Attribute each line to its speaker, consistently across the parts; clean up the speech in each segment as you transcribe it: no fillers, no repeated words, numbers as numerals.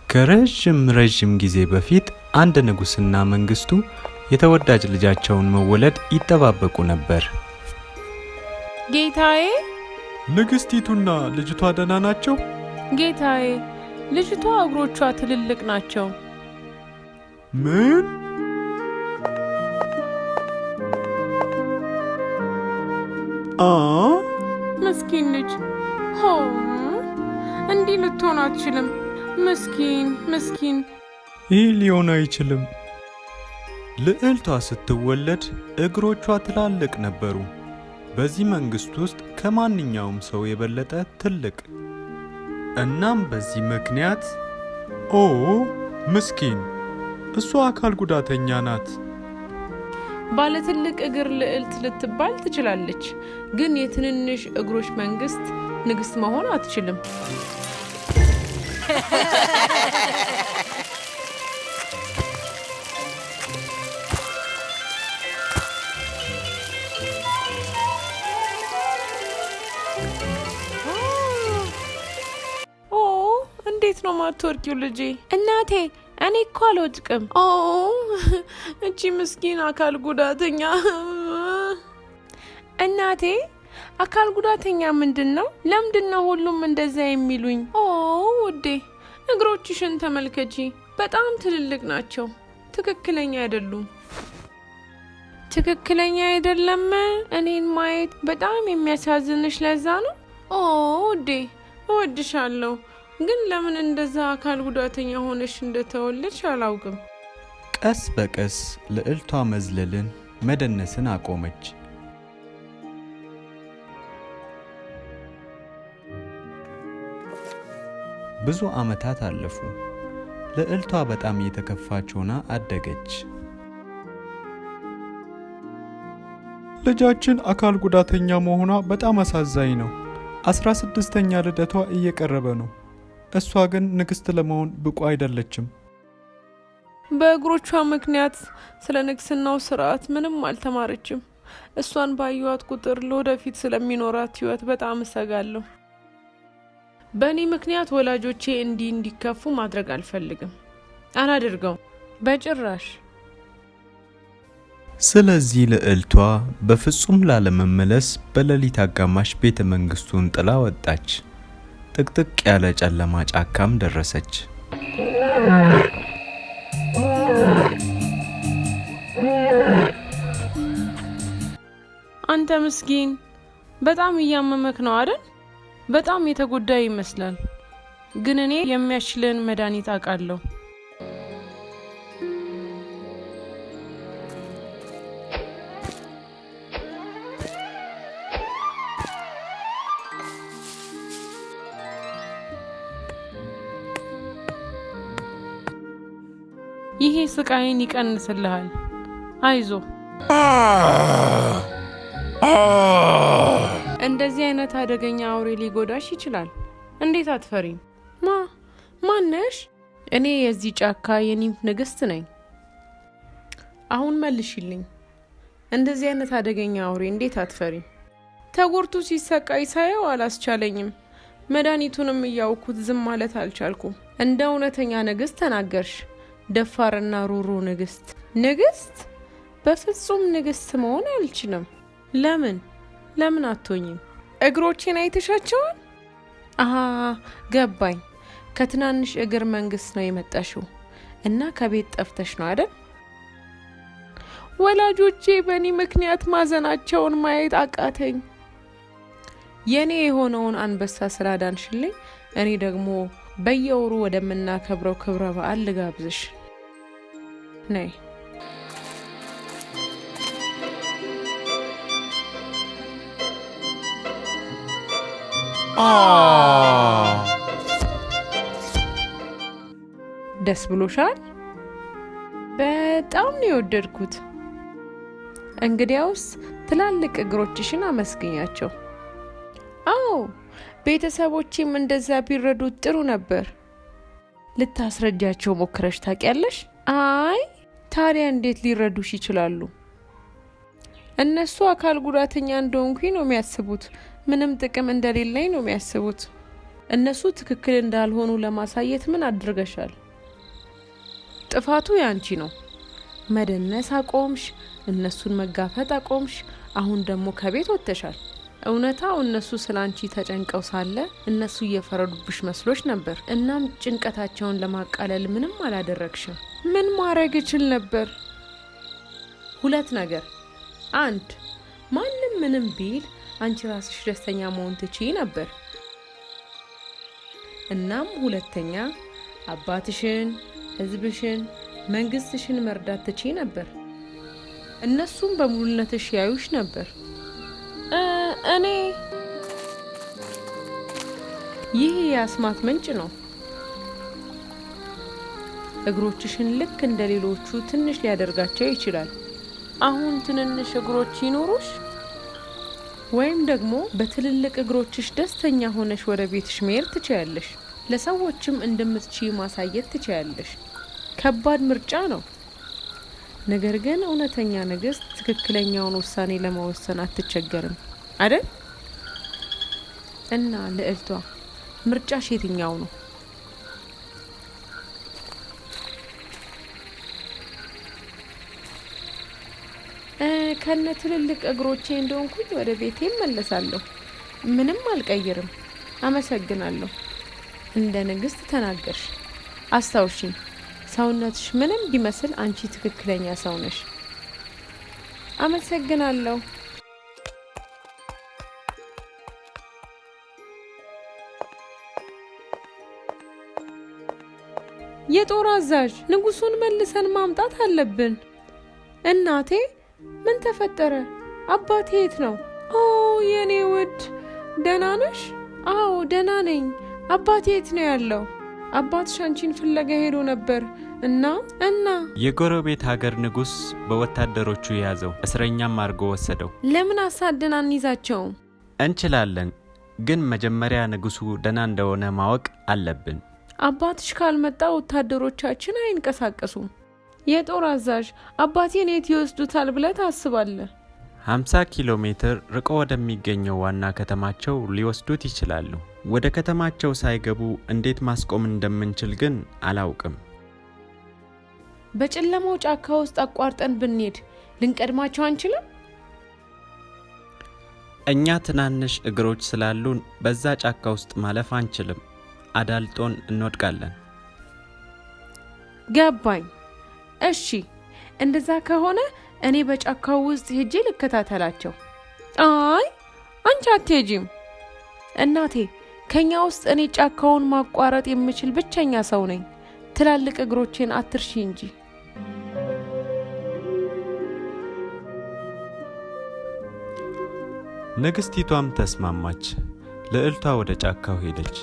Speaker 1: ከረዥም ረዥም ጊዜ በፊት አንድ ንጉሥና መንግስቱ የተወዳጅ ልጃቸውን መወለድ ይጠባበቁ ነበር።
Speaker 2: ጌታዬ፣
Speaker 1: ንግስቲቱና ልጅቷ ደህና ናቸው?
Speaker 2: ጌታዬ፣ ልጅቷ እግሮቿ ትልልቅ ናቸው።
Speaker 1: ምን? አ
Speaker 2: ምስኪን ልጅ ሆ፣ እንዲህ ልትሆን አትችልም። ምስኪን ምስኪን።
Speaker 1: ይህ ሊሆን አይችልም። ልዕልቷ ስትወለድ እግሮቿ ትላልቅ ነበሩ። በዚህ መንግስት ውስጥ ከማንኛውም ሰው የበለጠ ትልቅ። እናም በዚህ ምክንያት ኦ ምስኪን፣ እሷ አካል ጉዳተኛ ናት።
Speaker 2: ባለ ትልቅ እግር ልዕልት ልትባል ትችላለች፣ ግን የትንንሽ እግሮች መንግስት ንግስት መሆን አትችልም። ኦ፣ እንዴት ነው ማትወርቂው ልጄ? እናቴ፣ እኔ እኮ አልወድቅም። ኦ፣ እቺ ምስኪን አካል ጉዳተኛ። እናቴ፣ አካል ጉዳተኛ ምንድን ነው? ለምንድን ነው ሁሉም እንደዛ የሚሉኝ? ኦ ውዴ፣ እግሮችሽን ተመልከቺ፣ በጣም ትልልቅ ናቸው። ትክክለኛ አይደሉም። ትክክለኛ አይደለም። እኔን ማየት በጣም የሚያሳዝንሽ ለዛ ነው። ኦ ውዴ፣ እወድሻለሁ፣ ግን ለምን እንደዛ አካል ጉዳተኛ ሆነሽ እንደተወለድሽ አላውቅም።
Speaker 1: ቀስ በቀስ ልዕልቷ መዝለልን፣ መደነስን አቆመች። ብዙ ዓመታት አለፉ። ልዕልቷ በጣም የተከፋች ሆና አደገች። ልጃችን አካል ጉዳተኛ መሆኗ በጣም አሳዛኝ ነው። 16ኛ ልደቷ እየቀረበ ነው። እሷ ግን ንግሥት ለመሆን ብቁ አይደለችም።
Speaker 2: በእግሮቿ ምክንያት ስለ ንግስናው ስርዓት ምንም አልተማረችም። እሷን ባየኋት ቁጥር ለወደፊት ስለሚኖራት ሕይወት በጣም እሰጋለሁ። በእኔ ምክንያት ወላጆቼ እንዲህ እንዲከፉ ማድረግ አልፈልግም። አላደርገውም በጭራሽ።
Speaker 1: ስለዚህ ልዕልቷ በፍጹም ላለመመለስ በሌሊት አጋማሽ ቤተ መንግስቱን ጥላ ወጣች። ጥቅጥቅ ያለ ጨለማ ጫካም ደረሰች።
Speaker 2: አንተ ምስኪን፣ በጣም እያመመክ ነው አይደል? በጣም የተጎዳ ይመስላል። ግን እኔ የሚያሽልህን መድኃኒት አውቃለሁ። ይሄ ስቃይን ይቀንስልሃል። አይዞ። እንደዚህ አይነት አደገኛ አውሬ ሊጎዳሽ ይችላል። እንዴት አትፈሪም? ማ ማነሽ? እኔ የዚህ ጫካ የኒምፍ ንግስት ነኝ። አሁን መልሽልኝ። እንደዚህ አይነት አደገኛ አውሬ እንዴት አትፈሪም? ተጎድቶ ሲሰቃይ ሳየው አላስቻለኝም። መድኃኒቱንም እያውኩት ዝም ማለት አልቻልኩም። እንደ እውነተኛ ንግስት ተናገርሽ። ደፋርና ሩሩ ንግስት። ንግስት? በፍጹም ንግስት መሆን አልችልም። ለምን ለምን አትሆኝም? እግሮቼን አይተሻቸዋል? አሃ፣ ገባኝ። ከትናንሽ እግር መንግስት ነው የመጣሽው እና ከቤት ጠፍተሽ ነው አይደል? ወላጆቼ በእኔ ምክንያት ማዘናቸውን ማየት አቃተኝ። የእኔ የሆነውን አንበሳ ስላዳንሽልኝ እኔ ደግሞ በየወሩ ወደምናከብረው ክብረ በዓል ልጋብዝሽ። ነይ። ደስ ብሎሻል? በጣም ነው የወደድኩት። እንግዲያውስ ትላልቅ እግሮችሽን አመስግኛቸው። አዎ፣ ቤተሰቦቼም እንደዛ ቢረዱት ጥሩ ነበር። ልታስረጃቸው ሞክረሽ ታውቂያለሽ? አይ፣ ታዲያ እንዴት ሊረዱሽ ይችላሉ? እነሱ አካል ጉዳተኛ እንደሆንኩኝ ነው የሚያስቡት። ምንም ጥቅም እንደሌለኝ ነው የሚያስቡት። እነሱ ትክክል እንዳልሆኑ ለማሳየት ምን አድርገሻል? ጥፋቱ ያንቺ ነው። መደነስ አቆምሽ፣ እነሱን መጋፈጥ አቆምሽ። አሁን ደግሞ ከቤት ወጥተሻል። እውነታው እነሱ ስለ አንቺ ተጨንቀው ሳለ እነሱ እየፈረዱብሽ መስሎሽ ነበር። እናም ጭንቀታቸውን ለማቃለል ምንም አላደረግሽም። ምን ማድረግ እችል ነበር? ሁለት ነገር። አንድ፣ ማንም ምንም ቢል አንቺ ራስሽ ደስተኛ መሆን ትችይ ነበር። እናም ሁለተኛ፣ አባትሽን፣ ሕዝብሽን፣ መንግስትሽን መርዳት ትችይ ነበር። እነሱም በሙሉነትሽ ያዩሽ ነበር። እኔ ይህ የአስማት ምንጭ ነው። እግሮችሽን ልክ እንደ ሌሎቹ ትንሽ ሊያደርጋቸው ይችላል። አሁን ትንንሽ እግሮች ይኖሩሽ ወይም ደግሞ በትልልቅ እግሮችሽ ደስተኛ ሆነሽ ወደ ቤትሽ መሄድ ትችያለሽ። ለሰዎችም እንደምትችይ ማሳየት ትችያለሽ። ከባድ ምርጫ ነው። ነገር ግን እውነተኛ ንግስት ትክክለኛውን ውሳኔ ለመወሰን አትቸገርም አይደል? እና ልዕልቷ፣ ምርጫሽ የትኛው ነው? ከነ ትልልቅ እግሮቼ እንደሆንኩኝ ወደ ቤቴ እመለሳለሁ። ምንም አልቀይርም። አመሰግናለሁ። እንደ ንግስት ተናገርሽ። አስታውሽኝ፣ ሰውነትሽ ምንም ቢመስል አንቺ ትክክለኛ ሰው ነሽ። አመሰግናለሁ። የጦር አዛዥ፣ ንጉሱን መልሰን ማምጣት አለብን። እናቴ፣ ምን ተፈጠረ? አባቴ የት ነው? ኦ የኔ ውድ፣ ደህና ነሽ? አዎ ደህና ነኝ። አባቴ የት ነው ያለው? አባትሽ አንቺን ፍለጋ ሄዶ ነበር እና እና
Speaker 1: የጎረቤት ሀገር ንጉሥ በወታደሮቹ ያዘው፣ እስረኛም አድርጎ ወሰደው።
Speaker 2: ለምን አሳደን አንይዛቸውም?
Speaker 1: እንችላለን፣ ግን መጀመሪያ ንጉሱ ደህና እንደሆነ ማወቅ አለብን።
Speaker 2: አባትሽ ካልመጣ ወታደሮቻችን አይንቀሳቀሱም። የጦር አዛዥ፣ አባቴን የት ይወስዱታል ብለህ ታስባለህ?
Speaker 1: 50 ኪሎ ሜትር ርቆ ወደሚገኘው ዋና ከተማቸው ሊወስዱት ይችላሉ። ወደ ከተማቸው ሳይገቡ እንዴት ማስቆም እንደምንችል ግን አላውቅም።
Speaker 2: በጨለማው ጫካ ውስጥ አቋርጠን ብንሄድ ልንቀድማቸው አንችልም?
Speaker 1: እኛ ትናንሽ እግሮች ስላሉን በዛ ጫካ ውስጥ ማለፍ አንችልም። አዳልጦን እንወድቃለን።
Speaker 2: ገባኝ። እሺ፣ እንደዛ ከሆነ እኔ በጫካው ውስጥ ሄጄ ልከታተላቸው። አይ አንቺ አትሄጂም። እናቴ፣ ከኛ ውስጥ እኔ ጫካውን ማቋረጥ የምችል ብቸኛ ሰው ነኝ። ትላልቅ እግሮቼን አትርሺ እንጂ።
Speaker 1: ንግስቲቷም ተስማማች። ልዕልቷ ወደ ጫካው ሄደች።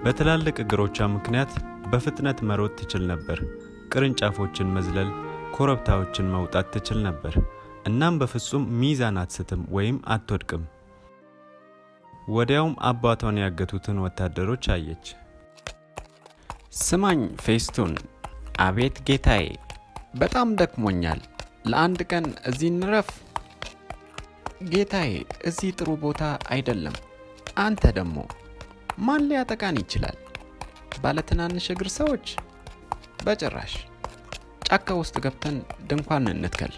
Speaker 1: በትላልቅ እግሮቿ ምክንያት በፍጥነት መሮጥ ትችል ነበር። ቅርንጫፎችን መዝለል፣ ኮረብታዎችን መውጣት ትችል ነበር። እናም በፍጹም ሚዛን አትስትም ወይም አትወድቅም። ወዲያውም አባቷን ያገቱትን ወታደሮች አየች። ስማኝ ፌስቱን። አቤት ጌታዬ። በጣም ደክሞኛል። ለአንድ ቀን እዚህ እንረፍ። ጌታዬ፣ እዚህ ጥሩ ቦታ አይደለም። አንተ ደግሞ ማን ሊያጠቃን ይችላል? ባለትናንሽ እግር ሰዎች? በጭራሽ። ጫካ ውስጥ ገብተን ድንኳን እንትከል።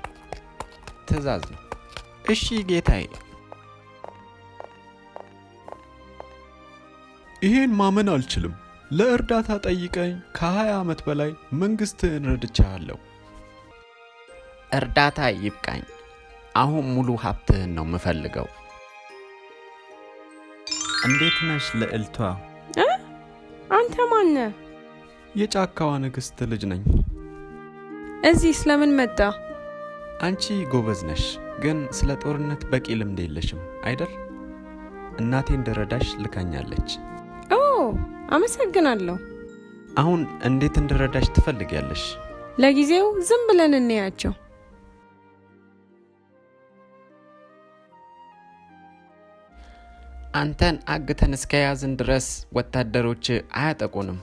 Speaker 1: ትዕዛዝ ነው። እሺ ጌታዬ።
Speaker 3: ይሄን ማመን አልችልም። ለእርዳታ ጠይቀኝ ከ20 ዓመት በላይ መንግስትህን ረድቻለሁ።
Speaker 1: እርዳታ ይብቃኝ። አሁን ሙሉ ሀብትህን ነው የምፈልገው። እንዴት ነሽ ልዕልቷ?
Speaker 2: አንተ ማነህ?
Speaker 3: የጫካዋ ንግስት ልጅ ነኝ።
Speaker 2: እዚህ ስለምን መጣ?
Speaker 1: አንቺ ጎበዝ ነሽ፣ ግን ስለ ጦርነት በቂ ልምድ የለሽም አይደል? እናቴ እንድረዳሽ ልካኛለች።
Speaker 2: ኦ አመሰግናለሁ።
Speaker 1: አሁን እንዴት እንድረዳሽ ትፈልጊያለሽ?
Speaker 2: ለጊዜው ዝም ብለን እንያቸው።
Speaker 1: አንተን አግተን እስከያዝን ድረስ ወታደሮች አያጠቁንም።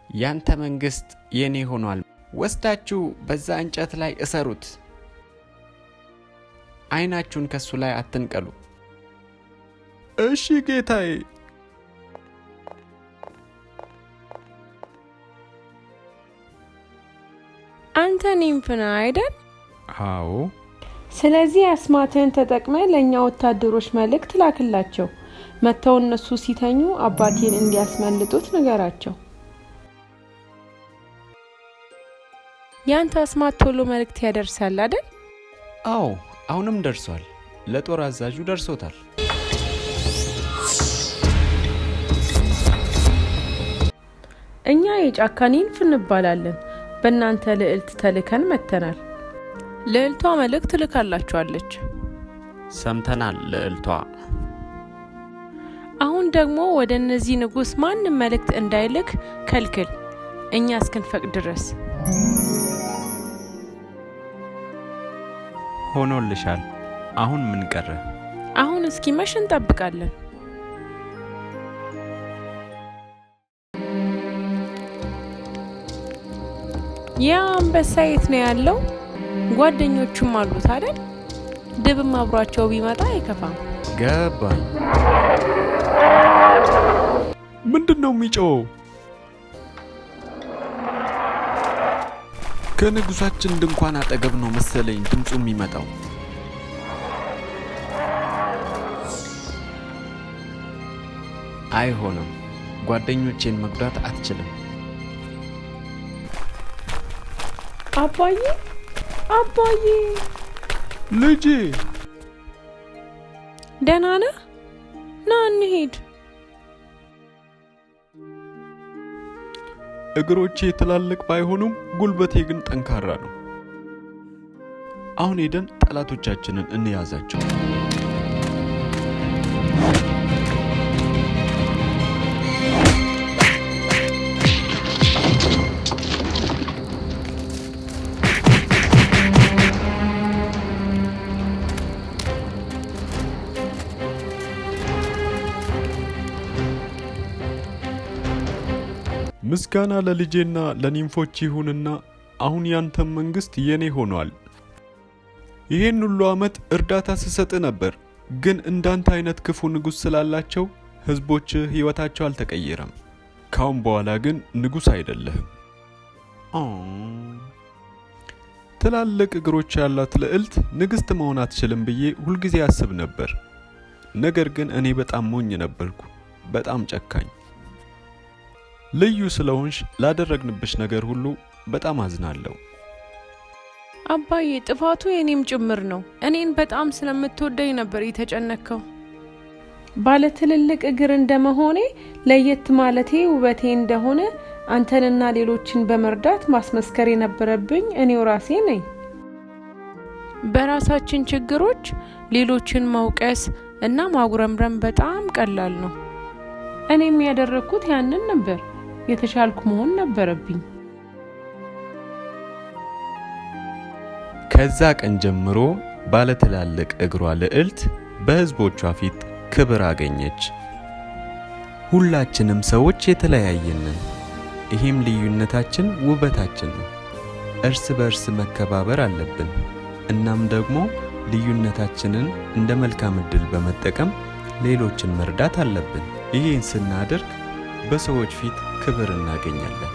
Speaker 1: ያንተ መንግስት የኔ ሆኗል። ወስዳችሁ በዛ እንጨት ላይ እሰሩት። አይናችሁን ከሱ ላይ አትንቀሉ።
Speaker 3: እሺ ጌታዬ።
Speaker 2: አንተ nymph ነህ አይደል?
Speaker 1: አዎ።
Speaker 2: ስለዚህ አስማትህን ተጠቅመህ ለእኛ ወታደሮች መልእክት ላክላቸው። መጥተው እነሱ ሲተኙ አባቴን እንዲያስመልጡት ንገራቸው። ያንተ አስማት ቶሎ መልእክት ያደርሳል አይደል?
Speaker 1: አዎ፣ አሁንም ደርሷል። ለጦር አዛዡ ደርሶታል።
Speaker 2: እኛ የጫካ nymph እንባላለን። በእናንተ ልዕልት ተልከን መጥተናል። ልዕልቷ መልእክት ልካላችኋለች።
Speaker 1: ሰምተናል ልዕልቷ።
Speaker 2: አሁን ደግሞ ወደ እነዚህ ንጉሥ ማንም መልእክት እንዳይልክ ከልክል፣ እኛ እስክንፈቅድ ድረስ።
Speaker 1: ሆኖልሻል። አሁን ምን ቀረ?
Speaker 2: አሁን እስኪመሽ እንጠብቃለን። ያ አንበሳ የት ነው ያለው? ጓደኞቹም አሉት አይደል? ድብም አብሯቸው ቢመጣ አይከፋም።
Speaker 1: ገባኝ።
Speaker 3: ምንድን ነው የሚጮኸው? ከንጉሳችን ድንኳን አጠገብ ነው መሰለኝ ድምፁ የሚመጣው።
Speaker 1: አይሆንም። ጓደኞቼን መጉዳት አትችልም።
Speaker 2: አባዬ፣ አባዬ፣
Speaker 3: ልጄ፣
Speaker 2: ደህና ነህ? ና እንሂድ።
Speaker 3: እግሮቼ ትላልቅ ባይሆኑም ጉልበቴ ግን ጠንካራ ነው። አሁን ሄደን ጠላቶቻችንን እንያዛቸው። ምስጋና ለልጄና ለኒምፎች ይሁንና አሁን ያንተም መንግስት የኔ ሆኗል። ይሄን ሁሉ ዓመት እርዳታ ስሰጥ ነበር፣ ግን እንዳንተ አይነት ክፉ ንጉሥ ስላላቸው ህዝቦች ህይወታቸው አልተቀየረም። ካሁን በኋላ ግን ንጉሥ አይደለህም። ትላልቅ እግሮች ያላት ልዕልት ንግስት መሆን አትችልም ብዬ ሁልጊዜ አስብ ነበር። ነገር ግን እኔ በጣም ሞኝ ነበርኩ፣ በጣም ጨካኝ። ልዩ ስለሆንሽ ላደረግንብሽ ነገር ሁሉ በጣም አዝናለሁ።
Speaker 2: አባዬ፣ ጥፋቱ የኔም ጭምር ነው። እኔን በጣም ስለምትወደኝ ነበር የተጨነከው። ባለ ትልልቅ እግር እንደመሆኔ ለየት ማለቴ ውበቴ እንደሆነ አንተንና ሌሎችን በመርዳት ማስመስከር የነበረብኝ እኔው ራሴ ነኝ። በራሳችን ችግሮች ሌሎችን መውቀስ እና ማጉረምረም በጣም ቀላል ነው። እኔም ያደረግኩት ያንን ነበር። የተሻልኩ መሆን ነበረብኝ።
Speaker 1: ከዛ ቀን ጀምሮ ባለትላልቅ እግሯ ልዕልት በህዝቦቿ ፊት ክብር አገኘች። ሁላችንም ሰዎች የተለያየን ነን። ይሄም ልዩነታችን ውበታችን ነው። እርስ በእርስ መከባበር አለብን። እናም ደግሞ ልዩነታችንን እንደ መልካም ዕድል በመጠቀም ሌሎችን መርዳት አለብን። ይህን ስናደርግ በሰዎች ፊት ክብር እናገኛለን።